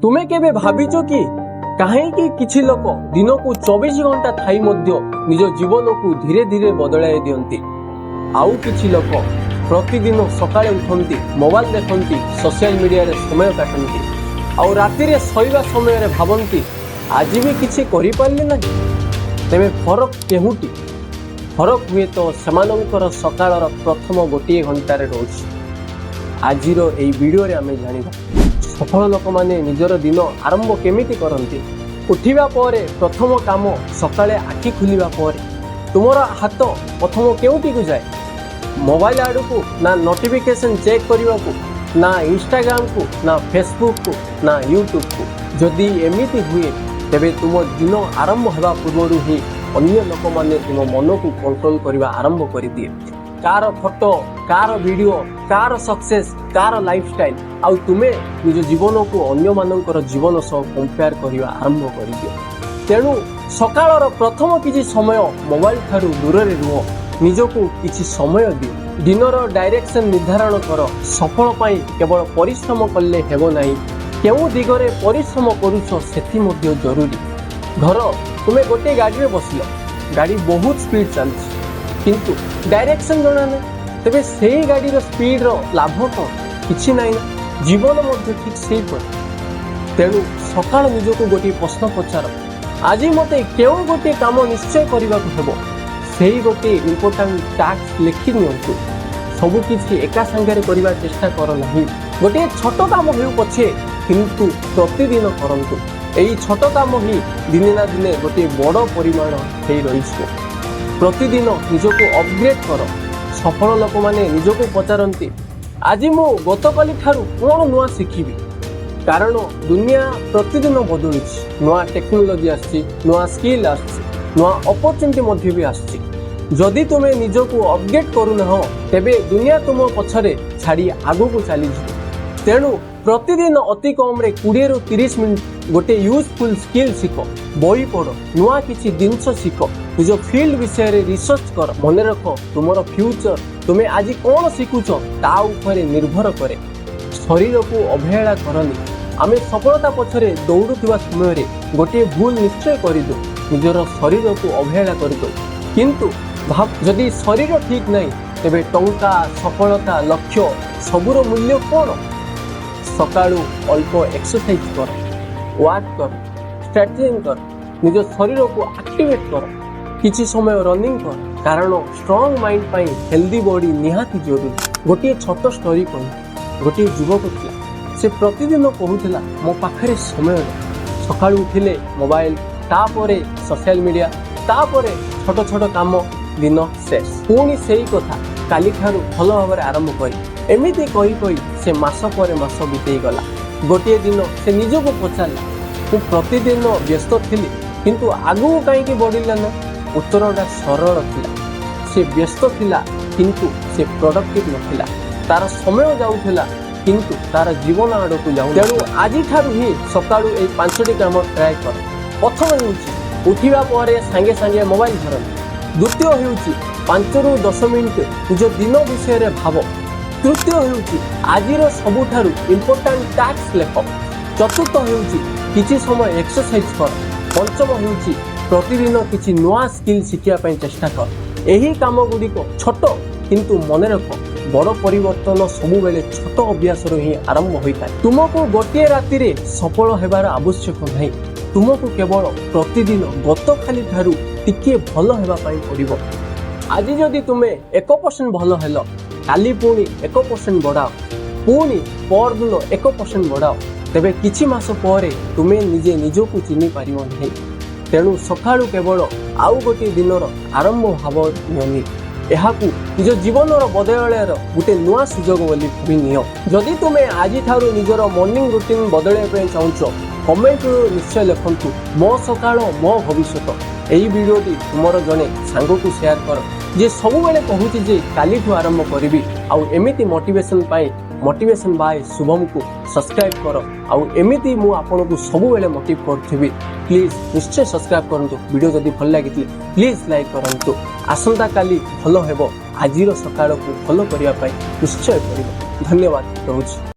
ତୁମେ କେବେ ଭାବିଛ କି, କାହିଁକି କିଛି ଲୋକ ଦିନକୁ 24 ଘଣ୍ଟା ଥାଇ ମଧ୍ୟ ନିଜ ଜୀବନକୁ ଧୀରେ ଧୀରେ ବଦଳାଇ ଦିଅନ୍ତି, ଆଉ କିଛି ଲୋକ ପ୍ରତିଦିନ ସକାଳେ ଉଠନ୍ତି, ମୋବାଇଲ ଦେଖନ୍ତି, ସୋସିଆଲ ମିଡ଼ିଆରେ ସମୟ କାଟନ୍ତି ଆଉ ରାତିରେ ଶୋଇବା ସମୟରେ ଭାବନ୍ତି, ଆଜି ବି କିଛି କରିପାରିଲି ନାହିଁ? ତେବେ ଫରକ କେଉଁଠି? ଫରକ ହୁଏତ ସେମାନଙ୍କର ସକାଳର ପ୍ରଥମ ଗୋଟିଏ ଘଣ୍ଟାରେ ରହୁଛି। ଆଜିର ଏଇ ଭିଡ଼ିଓରେ ଆମେ ଜାଣିବା, ସଫଳ ଲୋକମାନେ ନିଜର ଦିନ ଆରମ୍ଭ କେମିତି କରନ୍ତି। ଉଠିବା ପରେ ପ୍ରଥମ କାମ। ସକାଳେ ଆଖି ଖୋଲିବା ପରେ ତୁମର ହାତ ପ୍ରଥମ କେଉଁଠିକୁ ଯାଏ? ମୋବାଇଲ ଆଡ଼କୁ, ନା ନୋଟିଫିକେସନ୍ ଚେକ୍ କରିବାକୁ, ନା ଇନଷ୍ଟାଗ୍ରାମକୁ, ନା ଫେସବୁକକୁ, ନା ୟୁଟ୍ୟୁବକୁ? ଯଦି ଏମିତି ହୁଏ, ତେବେ ତୁମ ଦିନ ଆରମ୍ଭ ହେବା ପୂର୍ବରୁ ହିଁ ଅନ୍ୟ ଲୋକମାନେ ତୁମ ମନକୁ କଣ୍ଟ୍ରୋଲ କରିବା ଆରମ୍ଭ କରିଦିଏ। କାହାର ଫଟୋ, କାହାର ଭିଡ଼ିଓ, କାହାର ସକ୍ସେସ୍, କାହାର ଲାଇଫଷ୍ଟାଇଲ, ଆଉ ତୁମେ ନିଜ ଜୀବନକୁ ଅନ୍ୟମାନଙ୍କର ଜୀବନ ସହ କମ୍ପେୟାର କରିବା ଆରମ୍ଭ କରିଦିଅ। ତେଣୁ ସକାଳର ପ୍ରଥମ କିଛି ସମୟ ମୋବାଇଲ ଠାରୁ ଦୂରରେ ରୁହ। ନିଜକୁ କିଛି ସମୟ ଦିଅ। ଦିନର ଡାଇରେକ୍ସନ ନିର୍ଦ୍ଧାରଣ କର। ସଫଳ ପାଇଁ କେବଳ ପରିଶ୍ରମ କଲେ ହେବ ନାହିଁ, କେଉଁ ଦିଗରେ ପରିଶ୍ରମ କରୁଛ ସେଥି ମଧ୍ୟ ଜରୁରୀ। ଧର, ତୁମେ ଗୋଟିଏ ଗାଡ଼ିରେ ବସିଲ। ଗାଡ଼ି ବହୁତ ସ୍ପିଡ୍ ଚାଲିଛି, କିନ୍ତୁ ଡାଇରେକ୍ସନ ଜଣା ନାହିଁ। ତେବେ ସେଇ ଗାଡ଼ିର ସ୍ପିଡର ଲାଭ କ'ଣ? କିଛି ନାହିଁ ନା? ଜୀବନ ମଧ୍ୟ ଠିକ୍ ସେଇପରି। ତେଣୁ ସକାଳ ନିଜକୁ ଗୋଟିଏ ପ୍ରଶ୍ନ ପଚାର, ଆଜି ମୋତେ କେଉଁ ଗୋଟିଏ କାମ ନିଶ୍ଚୟ କରିବାକୁ ହେବ? ସେଇ ଗୋଟିଏ ଇମ୍ପୋର୍ଟାଣ୍ଟ ଟାସ୍କ ଲେଖି ନିଅନ୍ତୁ। ସବୁକିଛି ଏକା ସାଙ୍ଗରେ କରିବା ଚେଷ୍ଟା କର ନାହିଁ। ଗୋଟିଏ ଛୋଟ କାମ ହେଉ ପଛେ, କିନ୍ତୁ ପ୍ରତିଦିନ କରନ୍ତୁ। ଏଇ ଛୋଟ କାମ ହିଁ ଦିନେ ନା ଦିନେ ଗୋଟିଏ ବଡ଼ ପରିମାଣ ହେଇ ରହିଯିବ। ପ୍ରତିଦିନ ନିଜକୁ ଅପଗ୍ରେଡ୍ କର। ସଫଳ ଲୋକମାନେ ନିଜକୁ ପଚାରନ୍ତି, ଆଜି ମୁଁ ଗତକାଲି ଠାରୁ କ'ଣ ନୂଆ ଶିଖିବି? କାରଣ ଦୁନିଆ ପ୍ରତିଦିନ ବଦଳୁଛି। ନୂଆ ଟେକ୍ନୋଲୋଜି ଆସୁଛି, ନୂଆ ସ୍କିଲ୍ ଆସୁଛି, ନୂଆ ଅପରଚୁନିଟି ମଧ୍ୟ ବି ଆସୁଛି। ଯଦି ତୁମେ ନିଜକୁ ଅପଡେଟ୍ କରୁନାହଁ, ତେବେ ଦୁନିଆ ତୁମ ପଛରେ ଛାଡ଼ି ଆଗକୁ ଚାଲିଯିବ। ତେଣୁ ପ୍ରତିଦିନ ଅତି କମରେ 20ରୁ 30 ମିନିଟ୍ ଗୋଟେ ୟୁଜଫୁଲ୍ ସ୍କିଲ୍ ଶିଖ। ବହି ପଢ଼, ନୂଆ କିଛି ଜିନିଷ ଶିଖ, ନିଜ ଫିଲ୍ଡ ବିଷୟରେ ରିସର୍ଚ୍ଚ କର। ମନେ ରଖ, ତୁମର ଫ୍ୟୁଚର ତୁମେ ଆଜି କ'ଣ ଶିଖୁଛ ତା ଉପରେ ନିର୍ଭର କରେ। ଶରୀରକୁ ଅବହେଳା କରନି। ଆମେ ସଫଳତା ପଛରେ ଦୌଡ଼ୁଥିବା ସମୟରେ ଗୋଟିଏ ଭୁଲ ନିଶ୍ଚୟ କରିଦେଉ, ନିଜର ଶରୀରକୁ ଅବହେଳା କରିଦେଉ। କିନ୍ତୁ ଭାବ, ଯଦି ଶରୀର ଠିକ୍ ନାହିଁ, ତେବେ ଟଙ୍କା, ସଫଳତା, ଲକ୍ଷ୍ୟ ସବୁର ମୂଲ୍ୟ କ'ଣ? ସକାଳୁ ଅଳ୍ପ ଏକ୍ସରସାଇଜ କର, ୱାକ୍ କର, ଷ୍ଟ୍ରେଚିଂ କର, ନିଜ ଶରୀରକୁ ଆକ୍ଟିଭେଟ୍ କର, କିଛି ସମୟ ରନିଂ କର। କାରଣ ଷ୍ଟ୍ରଙ୍ଗ ମାଇଣ୍ଡ ପାଇଁ ହେଲ୍ଦି ବଡି ନିହାତି ଜରୁରୀ। ଗୋଟିଏ ଛୋଟ ଷ୍ଟୋରି କହି। ଗୋଟିଏ ଯୁବକ ଥିଲା। ସେ ପ୍ରତିଦିନ କହୁଥିଲା, ମୋ ପାଖରେ ସମୟ ନାହିଁ। ସକାଳୁ ଉଠିଲେ ମୋବାଇଲ, ତାପରେ ସୋସିଆଲ ମିଡ଼ିଆ, ତାପରେ ଛୋଟ ଛୋଟ କାମ, ଦିନ ଶେଷ। ପୁଣି ସେଇ କଥା, କାଲିଠାରୁ ଭଲ ଭାବରେ ଆରମ୍ଭ କରି। ଏମିତି କହି କହି ସେ ମାସ ପରେ ମାସ ବିତେଇ ଗଲା। ଗୋଟିଏ ଦିନ ସେ ନିଜକୁ ପଚାରିଲା, ମୁଁ ପ୍ରତିଦିନ ବ୍ୟସ୍ତ ଥିଲି, କିନ୍ତୁ ଆଗକୁ କାହିଁକି ବଢ଼ିଲା ନା? ଉତ୍ତରଟା ସରଳ ଥିଲା। ସେ ବ୍ୟସ୍ତ ଥିଲା, କିନ୍ତୁ ସେ ପ୍ରଡକ୍ଟିଭ ନଥିଲା। ତାର ସମୟ ଯାଉଥିଲା, କିନ୍ତୁ ତାର ଜୀବନ ଆଡ଼କୁ ଯାଉ। ତେଣୁ ଆଜିଠାରୁ ହିଁ ସକାଳୁ ଏଇ ପାଞ୍ଚଟି କାମ ଟ୍ରାଏ କର। ପ୍ରଥମ ହେଉଛି, ଉଠିବା ପରେ ସାଙ୍ଗେ ସାଙ୍ଗେ ମୋବାଇଲ ଧରନି। ଦ୍ୱିତୀୟ ହେଉଛି, 5ରୁ 10 ମିନିଟ୍ ନିଜ ଦିନ ବିଷୟରେ ଭାବ। ତୃତୀୟ ହେଉଛି, ଆଜିର ସବୁଠାରୁ ଇମ୍ପୋର୍ଟାଣ୍ଟ ଟାସ୍କ ଲେଖ। ଚତୁର୍ଥ ହେଉଛି, କିଛି ସମୟ ଏକ୍ସରସାଇଜ କର। ପଞ୍ଚମ ହେଉଛି, ପ୍ରତିଦିନ କିଛି ନୂଆ ସ୍କିଲ୍ ଶିଖିବା ପାଇଁ ଚେଷ୍ଟା କର। ଏହି କାମ ଗୁଡ଼ିକ ଛୋଟ, କିନ୍ତୁ ମନେ ରଖ, ବଡ଼ ପରିବର୍ତ୍ତନ ସବୁବେଳେ ଛୋଟ ଅଭ୍ୟାସରୁ ହିଁ ଆରମ୍ଭ ହୋଇଥାଏ। ତୁମକୁ ଗୋଟିଏ ରାତିରେ ସଫଳ ହେବାର ଆବଶ୍ୟକ ନାହିଁ। ତୁମକୁ କେବଳ ପ୍ରତିଦିନ ଗତକାଲି ଠାରୁ ଟିକିଏ ଭଲ ହେବା ପାଇଁ ପଡ଼ିବ। ଆଜି ଯଦି ତୁମେ 1% ଭଲ ହେଲ, କାଲି ପୁଣି 1% ବଢ଼ାଅ, ପୁଣି ପରଦିନ 1% ବଢ଼ାଅ, ତେବେ କିଛି ମାସ ପରେ ତୁମେ ନିଜେ ନିଜକୁ ଚିହ୍ନି ପାରିବ ନାହିଁ। ତେଣୁ ସକାଳୁ କେବଳ ଆଉ ଗୋଟିଏ ଦିନର ଆରମ୍ଭ ଭାବ ନିଅନି। ଏହାକୁ ନିଜ ଜୀବନର ବଦଳାଇବାର ଗୋଟେ ନୂଆ ସୁଯୋଗ ବୋଲି ଭାବି ନିଅ। ଯଦି ତୁମେ ଆଜିଠାରୁ ନିଜର ମର୍ଣ୍ଣିଂ ରୁଟିନ୍ ବଦଳାଇବା ପାଇଁ ଚାହୁଁଛ, କମେଣ୍ଟରୁ ନିଶ୍ଚୟ ଲେଖନ୍ତୁ, ମୋ ସକାଳ, ମୋ ଭବିଷ୍ୟତ। ଏହି ଭିଡ଼ିଓଟି ତୁମର ଜଣେ ସାଙ୍ଗକୁ ସେୟାର କର, ଯିଏ ସବୁବେଳେ କହୁଛି ଯେ କାଲିଠୁ ଆରମ୍ଭ କରିବି। ଆଉ ଏମିତି ମୋଟିଭେସନ୍ ପାଇଁ ମୋଟିଭେସନ୍ ବାय ଶୁଭମକୁ ସବସ୍କ୍ରାଇବ୍ କର। ଆଉ ଏମିତି ମୁଁ ଆପଣଙ୍କୁ ସବୁବେଳେ ମୋଟିଭ୍ କରୁଥିବି। ପ୍ଲିଜ୍ ନିଶ୍ଚୟ ସବସ୍କ୍ରାଇବ୍ କରନ୍ତୁ। ଭିଡ଼ିଓ ଯଦି ଭଲ ଲାଗିଥିଲେ ପ୍ଲିଜ୍ ଲାଇକ୍ କରନ୍ତୁ। ଆସନ୍ତାକାଲି ଭଲ ହେବ। ଆଜିର ସକାଳକୁ ଭଲ କରିବା ପାଇଁ ନିଶ୍ଚୟ କରିବ। ଧନ୍ୟବାଦ, ରହୁଛି।